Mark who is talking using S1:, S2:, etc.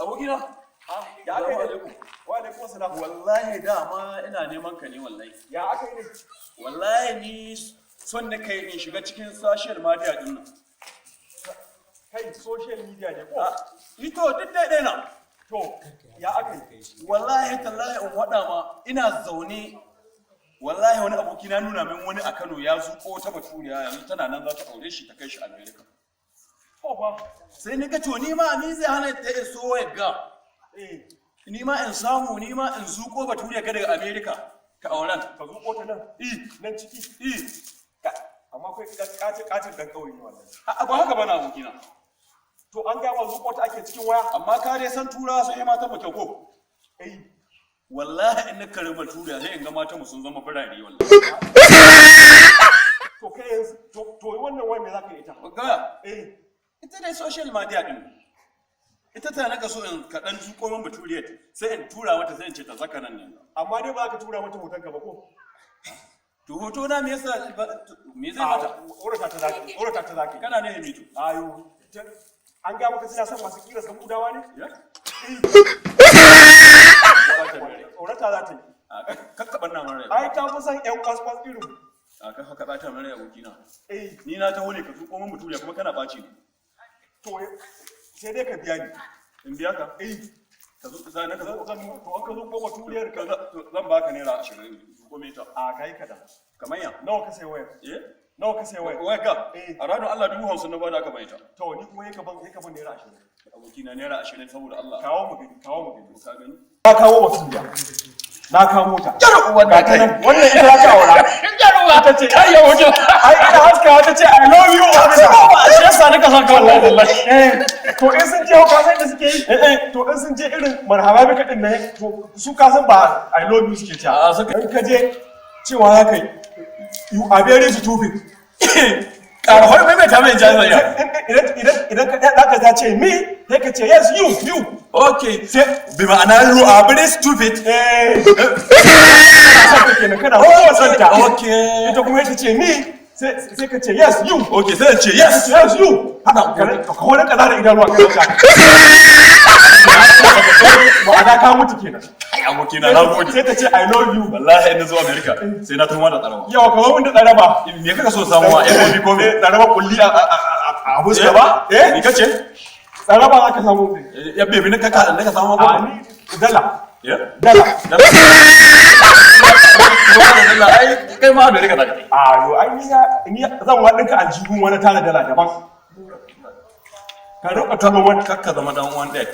S1: Abokina.
S2: Ya aka yi
S1: Salamu
S2: ne?
S1: alaikum.
S2: Wa alaikum salam.
S1: Wallahi dama ina neman ka ne wallahi.
S2: Ya aka yi ne?
S1: Wallahi ni son na kai in shiga cikin social media din nan.
S2: Kai, social media ne ko?
S1: Ah, ito duk daidai na.
S2: To, ya aka yi?
S1: Wallahi tallahi in waɗa ma ina zaune, wallahi wani aboki na nuna min wani a Kano ya zuƙo ta baturiya, yanzu tana nan za ta aure shi ta kai shi America.
S2: To fa.
S1: Sai ni ga to ni ma ni zai hana ta iso ya ga. Ni ma in samu, ni ma in zuƙo baturiya ga daga America ka auren.
S2: Ka zuƙo ta nan?
S1: I.
S2: Nan ciki?
S1: I.
S2: Amma kai katin katin dan kauye ne wannan.
S1: A, ba haka bana, abokina.
S2: To, an gama zuƙo ta ake cikin waya?
S1: Amma ka dai san turawa sun yi matan mu kyau ko?
S2: Eh.
S1: Wallahi in na kare baturiya sai in ga matan mu sun zama birane wallahi.
S2: To kai yanzu, to wannan waya me za ka yi ita?
S1: Ga
S2: Eh.
S1: ita dai social media din. Ita ta naka so in kaɗan zuƙo min baturiyar, sai in tura mata, sai in ce ta zaka nan ne.
S2: Amma dai ba ka tura mata hoton ka ba ko?
S1: To hoto na me yasa me zai mata?
S2: Aurata ta zaki, aurata ta zaki.
S1: Kana ne mito.
S2: Ayo. An ga maka suna son masu kira samudawa ne?
S1: Ya?
S2: Aurata za ta yi.
S1: A kakkaɓar na mara.
S2: Ai ta fi son ƴan kwas-kwas irin mu.
S1: A kan haka ɓata mara abokina.
S2: Eh.
S1: Ni na taho ne ka zuƙo min baturiya kuma kana ɓaci ni.
S2: To sai dai ka biya ni.
S1: In biya ka?
S2: Eh.
S1: Ka zo za na ka zo.
S2: Zan to an ka zo goma turiyar ka.
S1: Zan baka ₦20 zuƙo meta.
S2: A, kai kaɗan.
S1: Kamar ya?
S2: Nawa ka sai wayar?
S1: Eh?
S2: Nawa ka sai wayar?
S1: Wai ka?
S2: Eh.
S1: A ranar Allah 50,000 na bada aka bai ta.
S2: To ni kuma yaka ban ₦20.
S1: Abokina, ₦20 saboda Allah.
S2: Kawo mu gani, kawo mu gani.
S1: Ka gani?
S2: Na kawo baturiya. Na kawo ta.
S1: Jar uwan
S2: Ga ta nan. Wannan ita za ka aura.
S1: Ita ce. Ai ya wuce.
S2: Ai ina haskawa ta ce, "I love you, officer."
S1: Shi yasa nika son ka wallahi wallahi.
S2: Eh, to in sun je ka san da suke yi? Eh, to in sun je irin marhaba bika din nan, to su ka san ba "I love you" suke cewa.
S1: A, suka
S2: In ka je cewa za ka yi, "You are very stupid."
S1: Ƙara har maimaita mai jami'a.
S2: Idan ka za ka ce me, sai ka ce, "Yes, you, you."
S1: Okay. Sai bi ma'ana "You are very stupid."
S2: Eh. Kana kenan kana kowa santa.
S1: Okay.
S2: Ita kuma ita ce me, sai ka ce, "Yes, you."
S1: Okay, sai in ce "Yes."
S2: "Yes, you." Haka ka wani kaza da idanuwa kana ta. Ma'ana ka mutu kenan.
S1: Ai abokina, na gode.
S2: Sai ta ce, "I love you."
S1: Wallahi in na zo America sai na taho da tsarawa.
S2: Yawa, kamar wanda tsaraba.
S1: Me kaka so samuwa? FOB ko me?
S2: Tsaraba kulli a fuska ba?
S1: Eh? Me kace?
S2: Tsaraba za ka samu.
S1: Ya bebi na kaka da ka samu
S2: A
S1: ko?
S2: ni dala.
S1: Ya?
S2: Dala.
S1: Dala. Dala ai kai ma America za ka tai.
S2: A yo, ai ni zan wa ɗinka aljihun wani tana dala daban. Ka roƙa turo wani.
S1: Kakka zama dan uwan ɗaya.